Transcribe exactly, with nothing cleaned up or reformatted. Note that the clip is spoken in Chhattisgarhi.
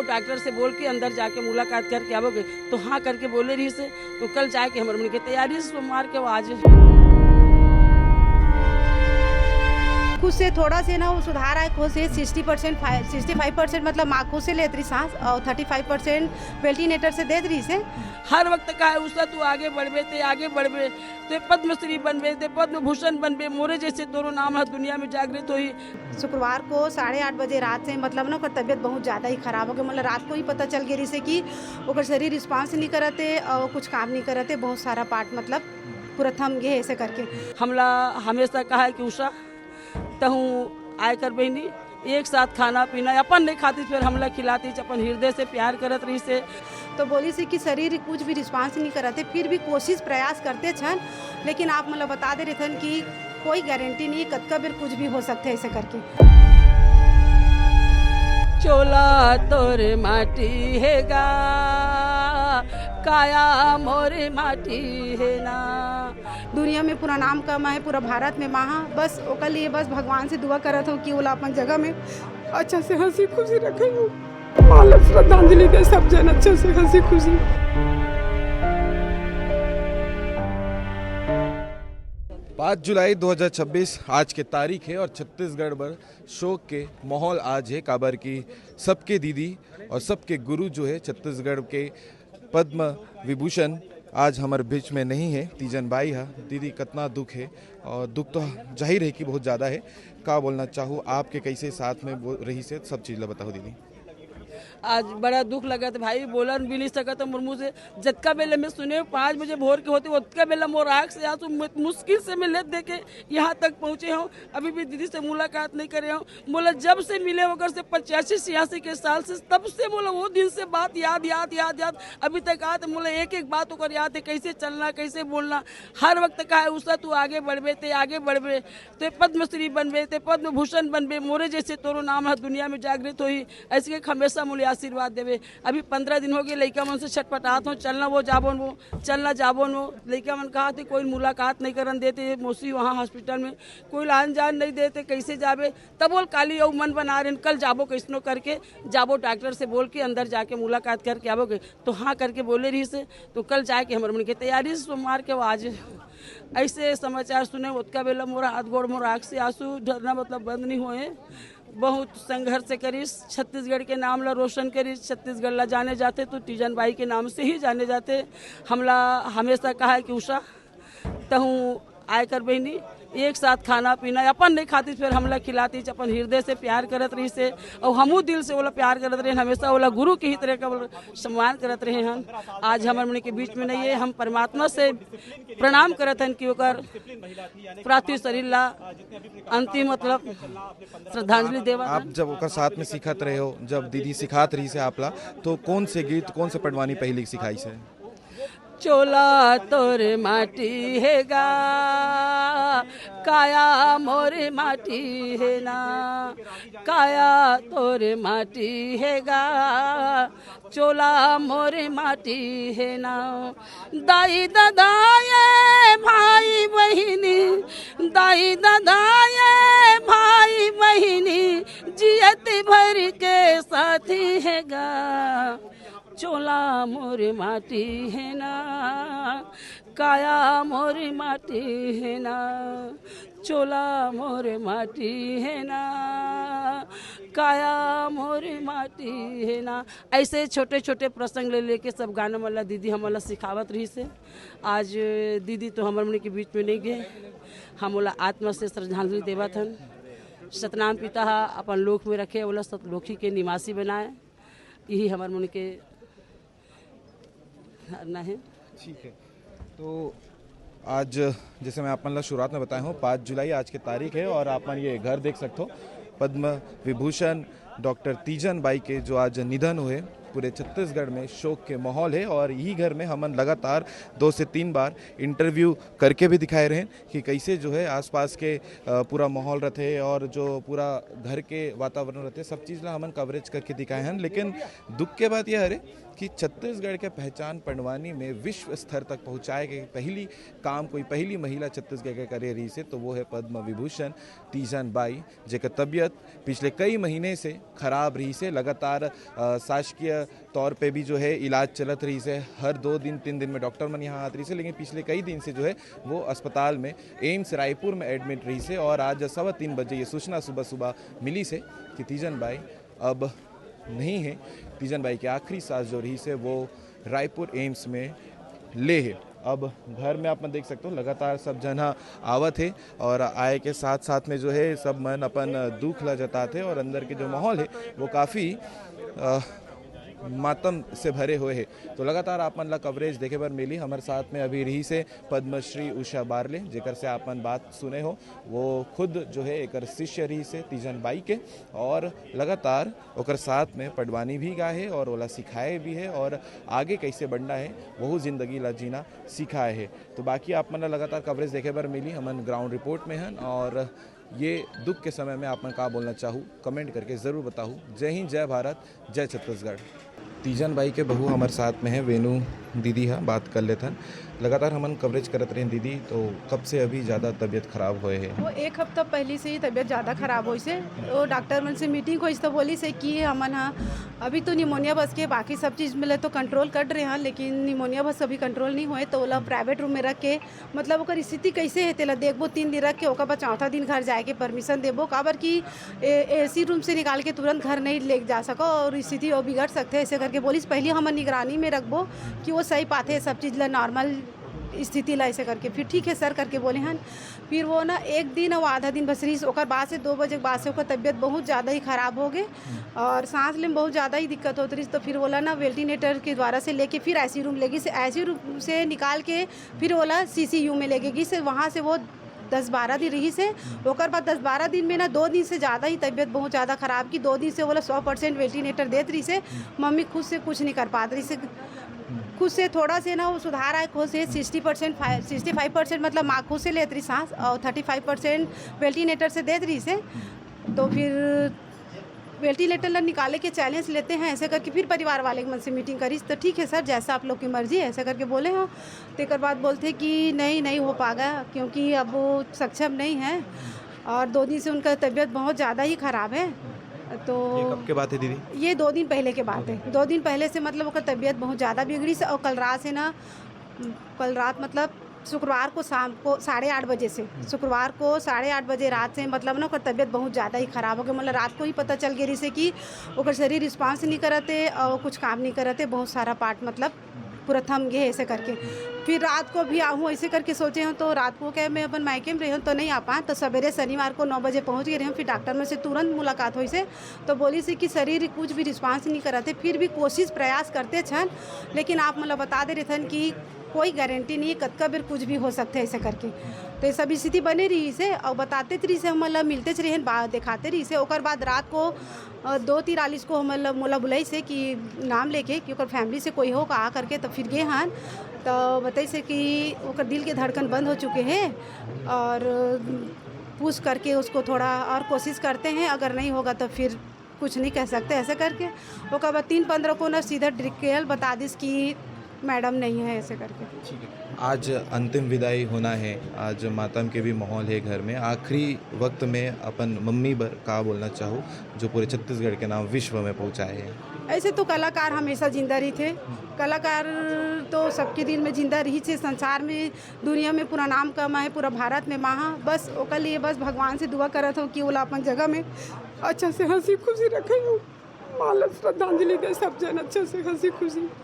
डॉक्टर से बोल के अंदर जाके मुलाकात करके आवोगे, तो हाँ करके बोले रहिसे। तो कल जाके हमर मन के तैयारी, सोमवार के आज। खुद से थोड़ा से ना वो सुधार आए, खुद से sixty percent, sixty five percent मतलब माँ खुद से लेत रही सांस और थर्टी फाइव परसेंट वेंटिलेटर से देत रहिसे। हर वक्त कहे, "उषा तू आगे बढ़बे, ते आगे बढ़बे, ते पद्मश्री बनबे, ते पद्म भूषण बनबे, मोरे जैसे तोरो नाम ह दुनिया में जागृत होही।" शुक्रवार को साढ़े आठ बजे रात से मतलब ना ओकर तबीयत बहुत ज़्यादा ही खराब हो गई, मतलब रात को ही पता चल गई रहिसे कि ओकर शरीर रिस्पॉन्स नहीं करत हे और कुछ काम नहीं करत हे, बहुत सारा पार्ट मतलब पूरा थम गए ऐसे करके। हमला हमेशा कहा है कि उषा, तहूँ आय कर बहिनी, एक साथ खाना पीना अपन नहीं खाती, फिर हमला खिलाती, अपन हृदय से प्यार करत रहिसे। तो बोलिसे कि शरीर कुछ भी रिस्पॉन्स नहीं करत हे, फिर भी कोशिश प्रयास करते छन, लेकिन आप मतलब बता दे रहे थन कि कोई गारंटी नहीं, कतका बेर कुछ भी हो सकते ऐसे करके। चोला तोर माटी हे गा, काया मोर माटी हे ना। दुनिया में पूरा नाम कमाए, पूरा भारत में महा, बस ओकर लिए बस भगवान से दुआ करत हूँ कि ओला अपन जगह में अच्छा से हंसी खुशी रखे। माला श्रद्धांजलि दे सब जन अच्छा से हंसी खुशी। पाँच जुलाई दो हज़ार छब्बीस आज के तारीख है और छत्तीसगढ़ भर शोक के माहौल आज है, काबर की सबके दीदी और सबके गुरु जो है छत्तीसगढ़ के पद्म विभूषण आज हमर बीच में नहीं है। तीजन बाई हा दीदी, कतना दुख है और दुख तो जाहिर है कि बहुत ज़्यादा है। का बोलना चाहू, आपके कैसे साथ में वो रहिसे, सब चीज़ ला बताओ दीदी। आज बड़ा दुख लगत भाई, बोलन भी नहीं सकत मोर मुँह से। जतका बेले मैं सुने पाँच बजे भोर के होती, ओतका बेला मोर आँख से आंसू मु-, मुश्किल से मैं लेत देके यहाँ तक पहुँचे हूँ। अभी भी दीदी से मुलाकात नहीं करे हूँ। मोला जब से मिले ओकर से पचासी छियासी के साल से, तब से मोला वो दिन से बात याद, याद, याद, याद अभी तक आत। मोला एक एक बात ओकर याद है, कैसे चलना, कैसे बोलना। हर वक्त कहा है, "उषा तू आगे बढ़बे, ते आगे बढ़बे, ते पद्मश्री बनबे, ते पद्म भूषण बनबे, मोरे जैसे तोरो नाम ह दुनिया में जागृत होही।" ऐसे के हमेशा मोला आशीर्वाद देवे। अभी पंद्रह दिन हो गए, लइका मन से छटपटात हो, "चलना वो जाबोन वो, चलना जाबोन वो।" लइका मन कहा थे, "कोई मुलाकात नहीं करन देते मौसी वहाँ हॉस्पिटल में, कोई आन जान नहीं देते, कैसे जाबे?" तब बोल, "काली अउ मन बना रहे, कल जाबो, कैसनो करके जाबो, डॉक्टर से बोल के अंदर जाके मुलाकात करके आबोगे।" तो हाँ करके बोले रहिसे। तो कल जाके हमर मन के तैयारी, सोमवार के आज ऐसे समाचार सुने, ओतका बेला मोर हाथ गोड़, मोर आँख से आंसू झरना मतलब बंद नहीं होए। बहुत संघर्ष करिस, छत्तीसगढ़ के नाम ला रोशन करिस। छत्तीसगढ़ ला जाने जाते तो तीजन बाई के नाम से ही जाने जाते। हमला हमेशा कहा है कि उषा, तहूँ आय कर बहिनी, एक साथ खाना पीना अपन नहीं खाती, फिर हमला खिलाती, अपन हृदय से प्यार करत रहिसे। और हमू दिल से ओला प्यार करत रहे, हमेशा ओला गुरु के ही तरह का ओला सम्मान करत रहे हन। आज हमर मन के बीच में नहीं है, हम परमात्मा से प्रणाम करत हन कि ओकर पार्थिव शरीर ला अंतिम मतलब श्रद्धांजलि देवत आप हन। जब ओकर साथ में सीखत रहे हो, जब दीदी सिखात रहिसे आप ला, तो कौन से गीत, कौन से पंडवानी पहली सिखाइसे? चोला तोर माटी हे गा, काया मोर माटी हे ना, काया तोर माटी हे गा, चोला मोर माटी हे ना। दाई ददा ये भाई बहिनी, दाई ददा ये भाई बहिनी, जियत भर के साथी हे गा। चोला मोर माटी हे ना, काया मोर माटी हे ना, चोला मोर माटी हे ना, काया मोर माटी हे ना। ऐसे छोटे छोटे प्रसंग ले लेके सब गाना मन ला दीदी हमन ला सिखावत रहिसे। आज दीदी तो हमर मन के बीच में नहीं गए, हम ओला आत्मा से श्रद्धांजलि देवत हन। सतनाम पिता हा अपन लोक में रखे, ओला सतलोकी के निवासी बनाए, यही हमर मन के करना है। ठीक है, तो आज जैसे मैं आप मन ला शुरुआत में बताया हूँ, पाँच जुलाई आज के तारीख है और आप मन ये घर देख सकते हो, पद्म विभूषण डॉक्टर तीजन बाई के जो आज निधन हुए, पूरे छत्तीसगढ़ में शोक के माहौल है और यही घर में हमन लगातार दो से तीन बार इंटरव्यू करके भी दिखाए रहे कि कैसे जो है आसपास के, अ, पूरा माहौल रहते और जो पूरा घर के वातावरण रहते, सब चीज़ ला हमन कवरेज करके दिखाए हैं। लेकिन दुख के बात यह हरे कि छत्तीसगढ़ के पहचान पंडवानी में विश्व स्तर तक पहुँचाए के पहली काम कोई पहली महिला छत्तीसगढ़ के करे रही से, तो वो है पद्म विभूषण तीजन बाई, जेकर तबीयत पिछले कई महीने से खराब रही से। लगातार, अ, शासकीय तौर पे भी जो है इलाज चलत रही से, हर दो दिन तीन दिन में डॉक्टर मन यहाँ आत रही से, लेकिन पिछले कई दिन से जो है वो अस्पताल में, एम्स रायपुर में एडमिट रही से। और आज सवा तीन बजे ये सूचना सुबह सुबह मिली से कि तीजन बाई अब नहीं है। तीजन बाई के आखिरी सांस जो रही से वो रायपुर एम्स में ले है। अब घर में आप मन देख सकते हो, लगातार सब झन ह आवत है और आए के साथ साथ में जो है सब मन अपन दुख ला जताते और अंदर के जो माहौल है वो काफ़ी, अ, मातम से भरे हुए है। तो लगातार आप मन ला कवरेज देखे बर मिली। हमारे साथ में अभी रही से पद्मश्री उषा बारले, जेकर से आप मन बात सुने हो, वो खुद जो है एकर शिष्य रही से तीजन बाई के, और लगातार ओकर साथ में पडवानी भी गा है और ओला सिखाए भी है और आगे कैसे बढ़ना है, वहू जिंदगी ला जीना सिखाए है। तो बाकी आप मन ला लगातार कवरेज देखे बर मिली। हमन ग्राउंड रिपोर्ट में हन और ये दुख के समय में आप मन का बोलना चाहू, कमेंट करके ज़रूर बताहू। जय हिंद, जय भारत, जय छत्तीसगढ़। तीजन बाई के बहू हमारे साथ में है, वेणु दीदी हा, बात कर लेथन। लगातार हमन कवरेज करत रहे दीदी, तो कब से अभी ज़्यादा तबीयत खराब होए है? वो एक हफ्ता पहले से ही तबीयत ज़्यादा खराब होइस हे। वो डॉक्टर मन से मीटिंग होइस तो बोलिस हे कि हमन हा अभी तो निमोनिया बस के, बाकी सब चीज़ में ले तो कंट्रोल कर रहे हैं, लेकिन निमोनिया बस अभी कंट्रोल नहीं होए, तो ओला प्राइवेट रूम में रख के, मतलब ओकर स्थिति कैसे है तेला देखबो, तीन दिन रख के ओकर बाद चौथा दिन घर जाए के परमिशन देबो, काबर कि एसी रूम से निकाल के तुरंत घर नहीं ले जा सको और स्थिति और बिगड़ सकते हैं। ऐसे करके बोलिस पहले हमन निगरानी में रखबो कि वो सही पाथे सब चीज़ ला, नॉर्मल स्थिति ला, ऐसे करके। फिर ठीक है सर करके बोले हन। फिर वो ना एक दिन और आधा दिन बस रहिस, ओकर बाद से दो बजे के बाद से ओकर तबीयत बहुत ज़्यादा ही खराब हो गए और सांस लेने में बहुत ज़्यादा ही दिक्कत होत रहिस। तो फिर ओला ना वेंटिलेटर के द्वारा से लेके फिर आईसीयू रूम ले गइस, आईसीयू रूम से निकाल के फिर ओला सीसीयू में लेके गइस, वहाँ से वो दस बारह दिन रहिस हे। ओकर बाद दस बारह दिन में ना दो दिन से ज़्यादा ही तबीयत बहुत ज़्यादा खराब कि दो दिन से ओला सौ परसेंट वेंटिलेटर देत रहिस हे। मम्मी खुद से कुछ नहीं कर पात रहिस हे। खुद से थोड़ा से ना वो सुधार आए, खुद से sixty percent, sixty five percent मतलब माँ खुद से लेत रहिस सांस और थर्टी फाइव परसेंट वेंटिलेटर से देत रहिस हे। तो फिर वेंटिलेटर ला निकाले के चैलेंज लेते हैं, ऐसे करके फिर परिवार वाले मन से मीटिंग करिस, तो ठीक है सर, जैसा आप लोग की मर्जी है, ऐसे करके बोले हैं। तेकर बाद बोलते कि नहीं, नहीं हो पाएगा, क्योंकि अब वो सक्षम नहीं है और दो दिन से उनका तबीयत बहुत ज़्यादा ही ख़राब है। तो ये कब के बात है दीदी? ये दो दिन पहले के बात है। दो दिन पहले से मतलब ओकर तबीयत बहुत ज़्यादा बिगड़िस और कल रात से ना, कल रात मतलब शुक्रवार को शाम को साढ़े आठ बजे से, शुक्रवार को साढ़े आठ बजे रात से मतलब ना ओकर तबीयत बहुत ज़्यादा ही खराब हो गया। मतलब रात को ही पता चल गई रहिस हे कि ओकर शरीर रिस्पॉन्स नहीं करत हे और कुछ काम नहीं करत हे, बहुत सारा पार्ट मतलब पूरा थम गए ऐसे करके। फिर रात को भी आहूँ ऐसे करके सोचे हूँ, तो रात को क्या मैं अपन मायके में रहे हूँ तो नहीं आ पाए, तो सवेरे शनिवार को नौ बजे पहुँच गए रहे हूँ। फिर डॉक्टर मन से तुरंत मुलाकात होइस हे, तो बोलिस हे कि शरीर कुछ भी रिस्पॉन्स नहीं करत हे, फिर भी कोशिश प्रयास करते छन, लेकिन आप मतलब बता दे रहे थन कि कोई गारंटी नहीं है, कतका बेर कुछ भी हो सकते हैं ऐसे करके। तो ये सब स्थिति बने रहिस हे और बताते रहिस हे, हमन ला मिलतेच रहे, बा-, देखाते रहिस हे। ओकर बाद रात को, अ, दो तिरालीस को हमन ला, मोला बुलाइस हे कि नाम लेके कि ओकर फैमिली से कोई हो का करके, तो फिर गे हन तो बताइस हे कि ओकर दिल के धड़कन बंद हो चुके हैं और पुश करके उसको थोड़ा और कोशिश करते हैं, अगर नहीं होगा तो फिर कुछ नहीं कह सकते ऐसे करके। ओकर बाद तीन पंद्रह को ना सीधा डिटेल बता दिस कि मैडम नहीं है ऐसे करके। ठीक है, आज अंतिम विदाई होना है, आज मातम के भी माहौल है घर में, आखिरी वक्त में अपन मम्मी बर का बोलना चाहू जो पूरे छत्तीसगढ़ के नाम विश्व में पहुँचाए हैं? ऐसे तो कलाकार हमेशा जिंदा रहिथे, कलाकार तो सबके दिल में जिंदा रहिस हे संसार में, दुनिया में पूरा नाम कमाए, पूरा भारत में महा। बस ओकर लिए बस भगवान से दुआ करत हूँ कि ओला अपन जगह में अच्छा से हंसी खुशी रखे हो। माला श्रद्धांजलि दे सब जन अच्छा से हंसी खुशी।